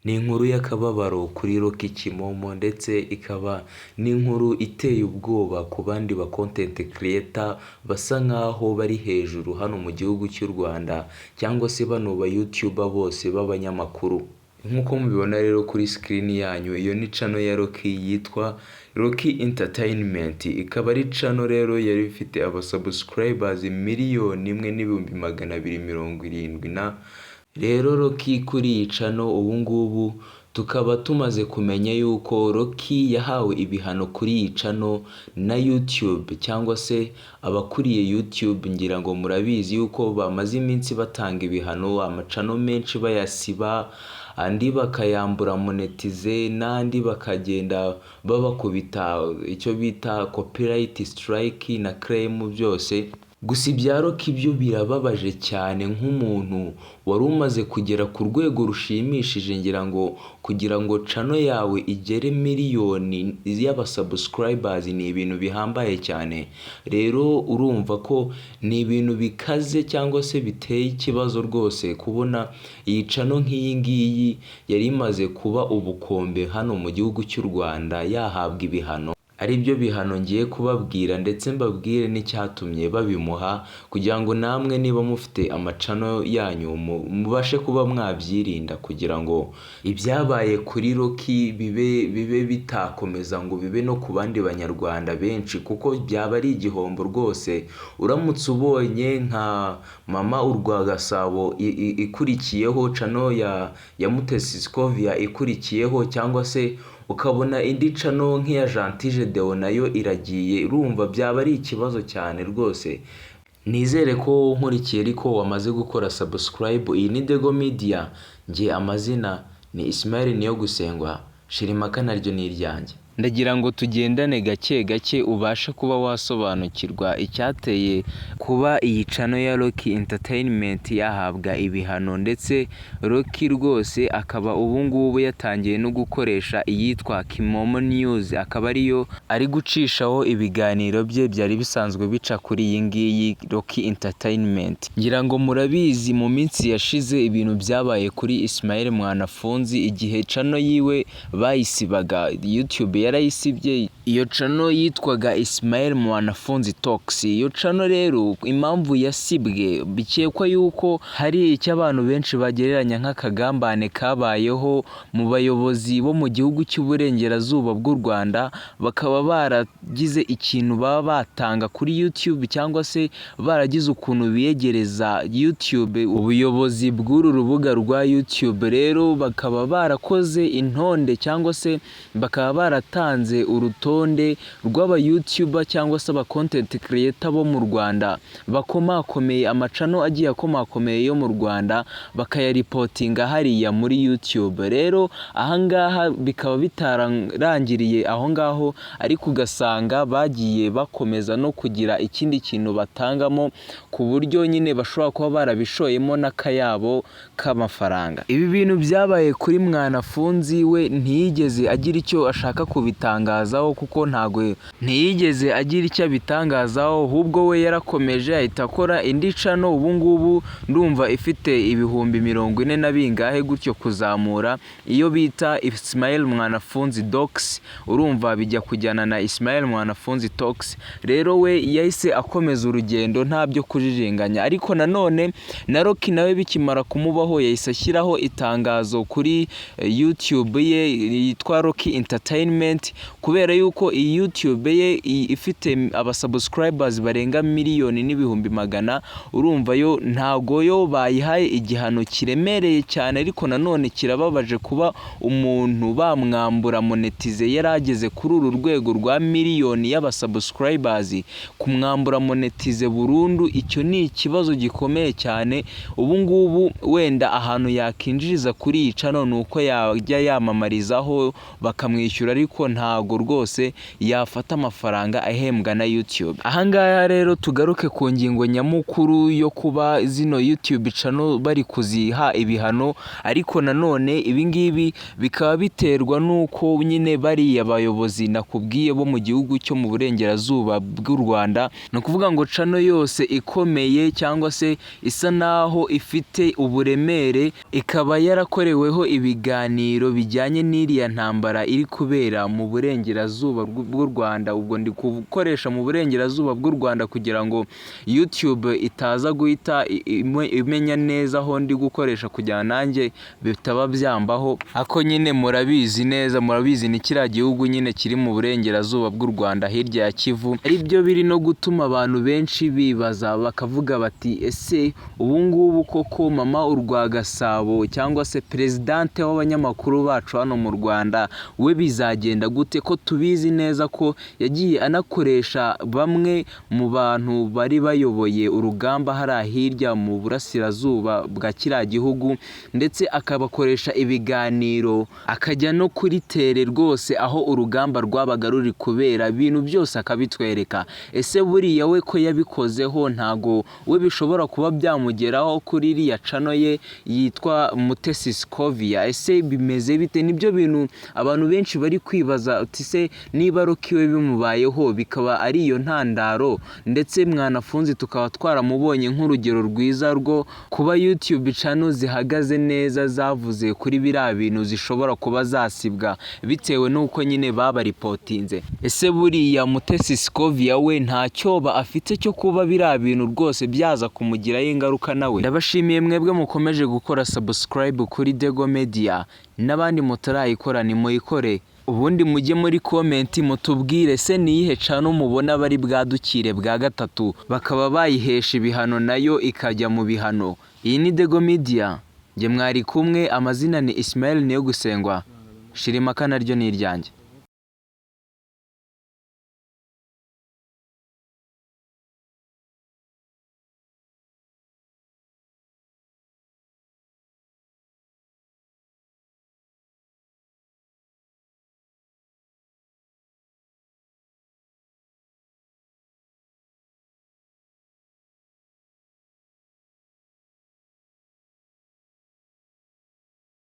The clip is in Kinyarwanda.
Ni inkuru y'akababaro kuri Rocky Kimomo, ndetse ikaba n'inkuru iteye ubwoba ku bandi ba content creator basa nkaho bari hejuru hano mu gihugu cy'u Rwanda, cyangwa se bano ba YouTuber bose b'abanyamakuru. Nk'uko mubibona rero kuri screen yanyu, iyo ni channel ya Rocky yitwa Rocky Entertainment, ikaba ari channel rero yari ifite aba subscribers 1,270,000 na. Rero Rocky kuri iyi channel, ubu ngubu tukaba tumaze kumenya yuko Rocky yahawe ibihano kuri iyi channel na YouTube cyangwa se abakuriye YouTube. Ngira ngo murabizi yuko bamaze iminsi batanga ibihano, ama channel menshi bayasiba, andi bakayambura monetize, n'andi bakagenda babakubita icyo bita copyright strike na claim byose. Gusa ibya Rocky byo birababaje cyane, nk'umuntu wari umaze kugera ku rwego rushimishije. Ngira ngo kugira ngo channel yawe igere miliyoni y'aba subscribers ni ibintu bihambaye cyane. Rero urumva ko ni ibintu bikaze cyangwa se biteye ikibazo rwose kubona iyi channel nk'iyi ngiyi yari imaze kuba ubukombe hano mu gihugu cy'u Rwanda yahabwa ibihano, ari byo bihano ngiye kubabwira, ndetse mbabwire n'icyatumye babimuha, kugira ngo namwe niba mufite ama channel yanyu mubashe kuba mwabyirinda, kugira ngo ibyabaye kuri Rocky bibe bitakomeza ngo bibe no ku bandi banyarwanda benshi, kuko byaba ari igihombo rwose uramutse ubonye nka Mama Urwagasabo ikurikiyeho, channel ya Mutesi Scovia ikurikiyeho, cyangwa se ukabona indi channel nk'iya Gentil Deo nayo iragiye. Urumva byaba ari ikibazo cyane rwose. Nizere ko nkurikiye ariko wamaze gukora subscribe. Iyi ni Dego Media, njye amazina ni Ismail niyo gusengwa Shirimaka naryo ni iryanjye. Ndagira ngo tugendane gake gake ubashe kuba wasobanukirwa icyateye kuba iyi channel ya Rocky Entertainment yahabwa ibihano, ndetse Rocky rwose akaba ubu ngubu yatangiye no gukoresha iyitwa Kimomo News, akaba ariyo ari gucishaho ibiganiro bye byari bisanzwe bica kuri iyi ngiyi Rocky Entertainment. Ngira ngo murabizi, mu minsi yashize ibintu byabaye kuri Ismail Mwanafunzi igihe channel yiwe bayisibaga, YouTube yarayisibye. Iyo channel yitwaga Ismail Mwanafunzi Talks. Iyo channel rero impamvu yasibwe, bikekwa yuko hari icyo abantu benshi bagereranya nk'akagambane kabayeho mu bayobozi bo mu gihugu cy'uburengerazuba bw'u Rwanda, bakaba baragize ikintu baba batanga kuri YouTube, cyangwa se baragize ukuntu biyegereza YouTube, ubuyobozi bw'uru rubuga rwa YouTube. Rero bakaba barakoze intonde, cyangwa se bakaba baratanze urutonde rw'aba YouTuber cyangwa se aba content creator bo mu Rwanda bakomakomeye, ama channel agiye akomakomeye yo mu Rwanda, bakayaripotinga hariya muri YouTube. Rero ahangaha bikaba bitararangiriye aho ngaho, ariko ugasanga bagiye bakomeza no kugira ikindi kintu batangamo, ku buryo nyine bashobora kuba barabishoyemo n'akayabo k'amafaranga. Ibi bintu byabaye kuri Mwanafunzi, we ntiyigeze agira icyo ashaka kubitangazaho, kuko ntago ntiyigeze agira icyo abitangazaho. Ahubwo we yarakomeje ahita akora indi channel, ubu ngubu ndumva ifite 40,000 na bingahe gutyo kuzamura, iyo bita Ismail Mwanafunzi Docs. Urumva bijya kujyana na Ismail Mwanafunzi Talks. Rero we yahise akomeza urugendo nta byo kujijinganya. Ariko nanone na Rocky nawe bikimara kumubaho, yahise ashyiraho itangazo kuri YouTube ye yitwa Rocky Entertainment, kubera yuko iyi YouTube ye ifite aba subscribers barenga 1,100,000. Urumva yo ntago yo bayihaye igihano kiremereye cyane, ariko nanone kirababaje kuba umuntu bamwambura monetize yari ageze kuri uru rwego rwa miliyoni y'aba subscribers. Kumwambura monetize burundu, icyo ni ikibazo gikomeye cyane. Ubu ngubu wenda ahantu yakinjiriza kuri iyi channel ni uko yajya yamamarizaho bakamwishyura, ariko ntago byakunda ko yabona amafaranga. ariko ntago rwose yafata amafaranga ahembwa na YouTube. Ahangaha rero tugaruke ku ngingo nyamukuru yo kuba zino YouTube channel bari kuziha ibihano, ariko nanone ibingibi bikaba biterwa n'uko nyine bariya bayobozi nakubwiye bo mu gihugu cyo mu burengerazuba bw'u Rwanda. Ni ukuvuga ngo channel yose ikomeye cyangwa se isa naho ifite uburemere, ikaba yarakoreweho ibiganiro bijyanye n'iriya ntambara iri kubera mu burengerazuba bw'u Rwanda. Ubwo ndi gukoresha mu burengerazuba bw'u Rwanda kugira ngo YouTube itaza guhita imenya neza aho ndi gukoresha, kugira nanjye bitaba byambaho. Ako nyine murabizi neza, murabizi, ni kiriya gihugu nyine kiri mu burengerazuba bw'u Rwanda, hirya ya Kivu. Ari byo biri no gutuma abantu benshi bibaza, bakavuga bati: "Ese ubu ngubu koko Mama Urwagasabo cyangwa se perezidante w'abanyamakuru bacu hano mu Rwanda we bizagenda gute, ko tubizi neza ko yagiye anakoresha bamwe mu bantu bari bayoboye urugamba hariya hirya mu burasirazuba bwa kiriya gihugu, ndetse akabakoresha ibiganiro, akajya no kuri terrain rwose aho urugamba rwabaga ruri kubera, ibintu byose akabitwereka? Ese buriya we ko yabikozeho, ntago we bishobora kuba byamugeraho kuri iriya channel ye yitwa Mutesi Scovia? Ese bimeze bite?" Nibyo bintu abantu benshi bari kwibaza, uti: "Se niba Rocky we bimubayeho bikaba ari iyo ntandaro, ndetse Mwanafunzi tukaba twaramubonye nk'urugero rwiza rwo kuba YouTube channel zihagaze neza zavuze kuri biriya bintu zishobora kuba zasibwa bitewe n'uko nyine babaripotinze, ese buriya Mutesi Scovia we nta cyoba afite cyo kuba biriya bintu rwose byaza kumugiraho ingaruka nawe?" Ndabashimiye mwebwe mukomeje gukora subscribe kuri Dego Media, n'abandi mutarayikora nimuyikore, ubundi mujye muri comment mutubwire: se ni iyihe channel mubona bari bwadukire bwa gatatu bakaba bayihesha ibihano, nayo ikajya mu bihano? Iyi ni Dego Media, njye mwari kumwe, amazina ni Ismael Niyogusengwa, Shirimaka naryo ni iryanjye.